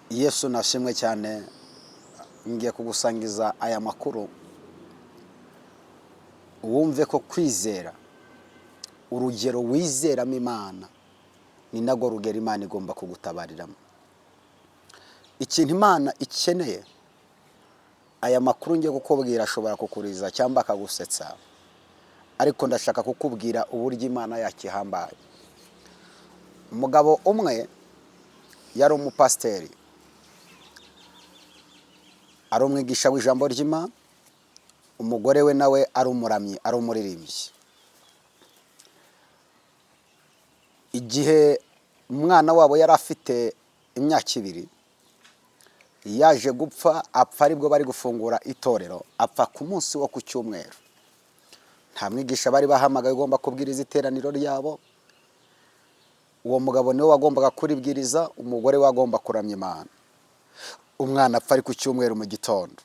Yesu nashimwe cyane. Ngiye kugusangiza aya makuru, wumve ko kwizera, urugero wizeramo Imana ni narwo rugero Imana igomba kugutabariramo. Ikintu Imana ikeneye, aya makuru ngiye kukubwira ashobora kukuriza cyangwa akagusetsa, ariko ndashaka kukubwira uburyo Imana yakihambaye. Umugabo umwe yari umupasiteri, ari umwigisha w'ijambo ry'Imana, umugore we nawe ari umuramyi, ari umuririmbyi. Igihe umwana wabo yari afite imyaka 2, yaje gupfa, apfa aribwo bari gufungura itorero, apfa ku munsi wo ku cyumweru. Nta mwigisha bari bahamagaye ugomba kubwiriza iteraniro ryabo. Uwo mugabo niwe wagombaga kuribwiriza, umugore we agomba kuramya Imana. Umwana apfa ari ku cyumweru mu gitondo.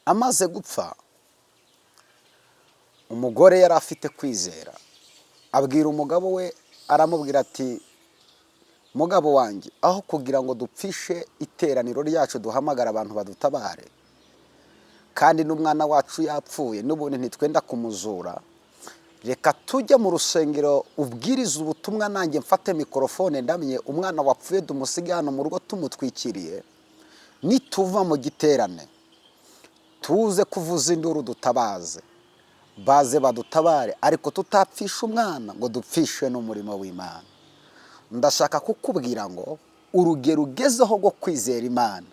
Amaze gupfa, umugore yari afite kwizera, abwira umugabo we, aramubwira ati: "Mugabo wanjye, aho kugira ngo dupfishe iteraniro ryacu duhamagara abantu badutabare, kandi n'umwana wacu yapfuye n'ubundi ntitwenda kumuzura, reka tujye mu rusengero ubwirize ubutumwa, nanjye mfate mikorofone ndamye, umwana wapfuye dumusige hano mu rugo tumutwikiriye. Nituva mu giterane tuze kuvuza induru dutabaze, baze badutabare, ariko tutapfisha umwana ngo dupfishe n'umurimo w'Imana." Ndashaka kukubwira ngo urugero ugezeho rwo kwizera Imana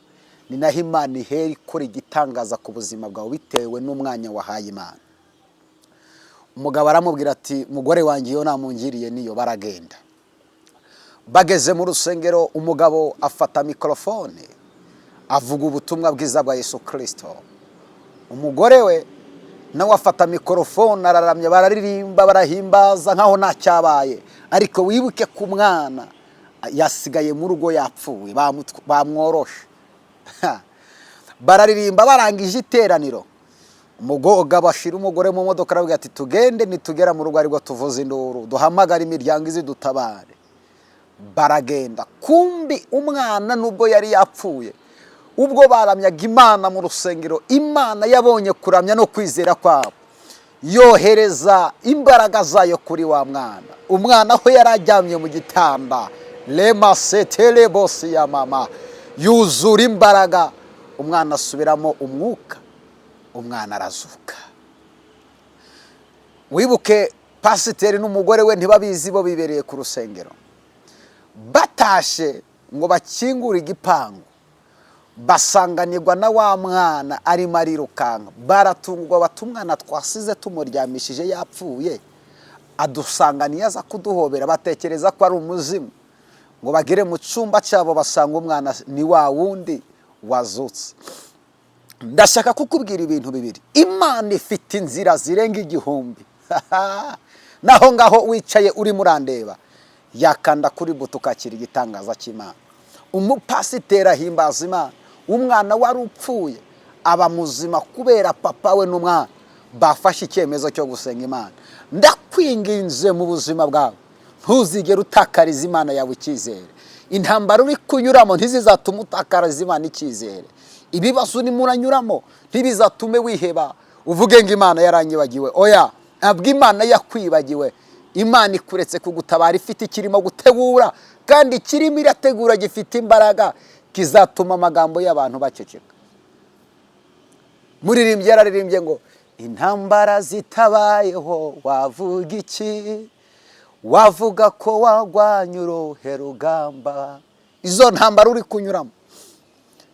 ni naho Imana ihera ikora igitangaza ku buzima bwawe, bitewe n'umwanya wahaye Imana. Umugabo aramubwira ati: "Mugore wanjye, iyo namungiriye niyo." Baragenda. Bageze mu rusengero, umugabo afata mikorofone avuga ubutumwa bwiza bwa Yesu Kirisito, umugore we nawe afata mikorofone araramya, bararirimba, barahimbaza nkaho nta cyabaye. Ariko wibuke ko umwana yasigaye mu rugo yapfuye, bamworoshe. Bararirimba, barangije iteraniro, umugabo ashyira umugore mu modoka, arabwira ati: "Tugende, nitugera mu rugo aribwo tuvuze induru, duhamagare imiryango izi dutabare." Baragenda. Kumbi umwana nubwo yari yapfuye, ubwo baramyaga Imana mu rusengero, Imana yabonye kuramya no kwizera kwabo, yohereza imbaraga zayo kuri wa mwana. Umwana aho yari aryamye mu gitanda, rema setere bosi ya mama, yuzura imbaraga, umwana asubiramo umwuka, umwana arazuka. Wibuke pasiteri n'umugore we ntibabizi, bo bibereye ku rusengero. Batashe ngo bakingure igipangu, basanganirwa na wa mwana arimo arirukanka. Baratungurwa, bati: "Umwana twasize tumuryamishije yapfuye, adusanganiye aza kuduhobera." Batekereza ko ari umuzimu. Ngo bagere mu cyumba cyabo, basanga umwana ni wa wundi wazutse. Ndashaka kukubwira ibintu bibiri: Imana ifite inzira zirenga 1000. Naho ngaho wicaye urimo urandeba, yakanda kuri buto ukakira igitangaza cy'Imana. Umupasiteri ahimbaza Imana, umwana wari upfuye aba muzima kubera papa we n'umwana bafashe icyemezo cyo gusenga Imana. Ndakwinginze, mu buzima bwawe ntuzigere utakariza Imana yawe icyizere. Intambara uri kunyuramo ntizizatume utakariza Imana icyizere. Ibibazo urimo uranyuramo ntibizatume wiheba, uvuge ngo "Imana yaranyibagiwe." Oya, ntabwo Imana yakwibagiwe. Imana ikuretse kugutabara ifite ikirimo gutegura, kandi ikirimo irategura gifite imbaraga kizatuma amagambo y'abantu baceceka. Muririmbyi yararirimbye ngo: "Intambara zitabayeho wavuga iki? Wavuga ko wagwanye uruhe rugamba?" Izo ntambara uri kunyuramo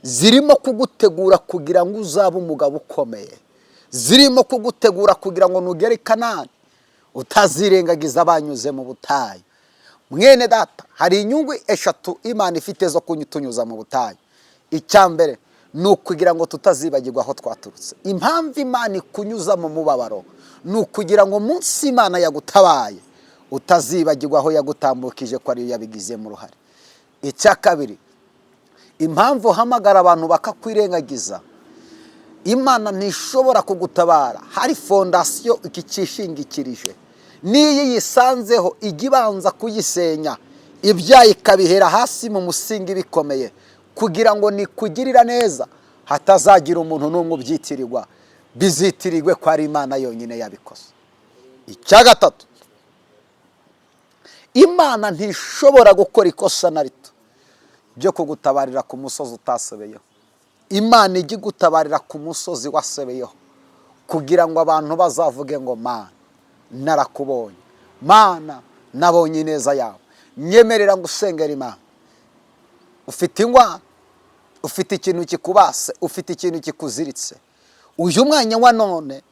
zirimo kugutegura kugira ngo uzabe umugabo ukomeye, zirimo kugutegura kugira ngo nugere i Kanani utazirengagiza abanyuze mu butayu. Mwene data, hari inyungu eshatu Imana ifite zo kutunyuza mu butayu. Icya mbere ni ukugira ngo tutazibagirwa aho twaturutse. Impamvu Imana ikunyuza mu mubabaro ni ukugira ngo munsi Imana yagutabaye utazibagirwa aho yagutambukije, ko ariyo yabigizemo uruhare. Icya kabiri, impamvu uhamagara abantu bakakwirengagiza, Imana ntishobora kugutabara hari fondasiyo iki cyishingikirije. N'iyo iyisanzeho, ijya ibanza kuyisenya. Ibyaha ikabihera hasi mu musingi bikomeye, kugira ngo nikugirira neza hatazagira umuntu n'umwe ubyitirirwa, bizitirirwe ko ari Imana yonyine yabikoze. Icya gatatu, Imana ntishobora gukora ikosa na rito ryo kugutabarira ku musozi utasebeyeho. Imana ijya igutabarira ku musozi wasebeyeho, kugira ngo abantu bazavuge ngo: "Mana, narakubonye, Mana, nabonye ineza yawe." Nyemerera ngo usengere Imana. Ufite ingwara, ufite ikintu kikubase, ufite ikintu kikuziritse. Uyu mwanya wa none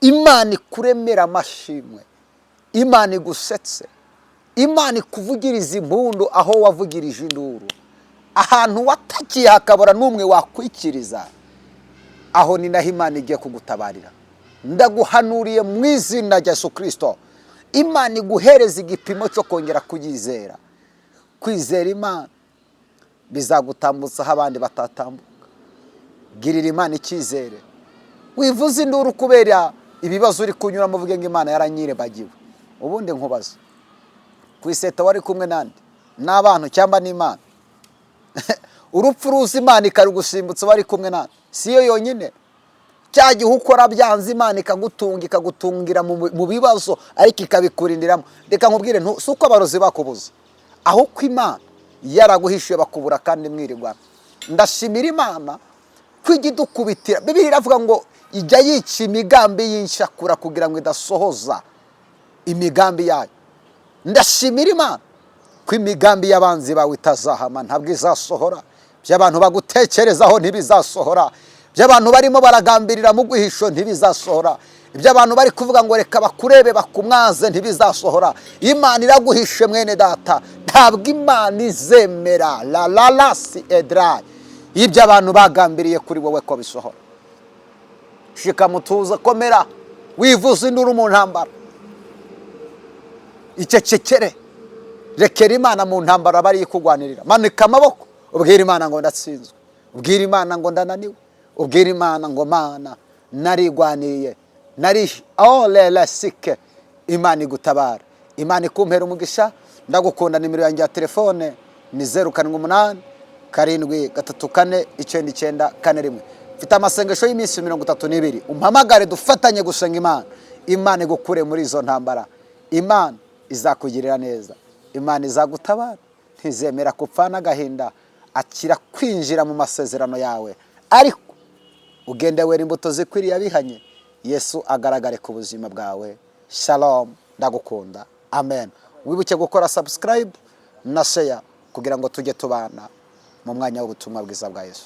Imana ikuremera amashimwe, Imana igusetse, Imana ikuvugiriza impundu aho wavugirije induru, ahantu watakiye hakabura n'umwe wakwikiriza. Aho ni naho Imana igiye kugutabarira. Ndaguhanuriye mu izina rya Yesu Kirisito, Imana iguhereza igipimo cyo kongera kuyizera. Kwizera Imana bizagutambutsa aho abandi batatambuka. Girira Imana icyizere, wivuze induru kubera ibibazo uri kunyuramo, uvuge ngo: "Imana yaranyirebagiwe." Ubundi nkubaza, ku iseta wari kumwe n'andi n'abantu cyangwa n'Imana? Urupfu ruza Imana ikarugusimbutsa, wari kumwe n'andi? Si yo yonyine? Cya gihe ukora byanze, Imana ikagutunga, ikagutungira mu bibazo, ariko ikabikurindiramo. Reka nkubwire, si uko abarozi bakubuza, aho ko Imana yaraguhishuye bakubura kandi mwirirwana. Ndashimira Imana ko ijya idukubitira. Bibiliya iravuga ngo ijya yica imigambi y'inshakura kugira ngo idasohoza imigambi yayo. Ndashimira Imana ko imigambi y'abanzi bawe itazahama, ntabwo izasohora. By'abantu bagutekerezaho ntibizasohora, by'abantu barimo baragambirira mu rwihisho ntibizasohora, ibyo abantu bari kuvuga ngo reka bakurebe bakumwaze ntibizasohora. Imana iraguhishe, mwene data. Ntabwo Imana izemera la la la si edarayi ibyo abantu bagambiriye kuri wowe ko bisohora. Shika mutuza, komera, wivuze induru mu ntambara, icecekere, rekera Imana mu ntambara bari ikugwanirira. Manika amaboko, ubwira Imana ngo: "Ndatsinzwe." Ubwira Imana ngo: "Ndananiwe." Ubwira Imana ngo: "Mana, narigwaniriye, nari sike." Imana igutabara, Imana ikumpera umugisha. Ndagukunda. Nimero yanjye ya telefone ni 0787349941. Mfite amasengesho y'iminsi 32. Umpamagare dufatanye gusenga Imana, Imana igukure muri izo ntambara. Imana izakugirira neza, Imana izagutabara, ntizemera kupfana agahinda. Akira kwinjira mu masezerano yawe, ariko ugende wera imbuto zikwiriye abihanye, Yesu agaragare ku buzima bwawe. Shalom, ndagukunda, amen. Wibuke gukora subscribe na share kugira ngo tujye tubana mu mwanya w'ubutumwa bwiza bwa Yesu.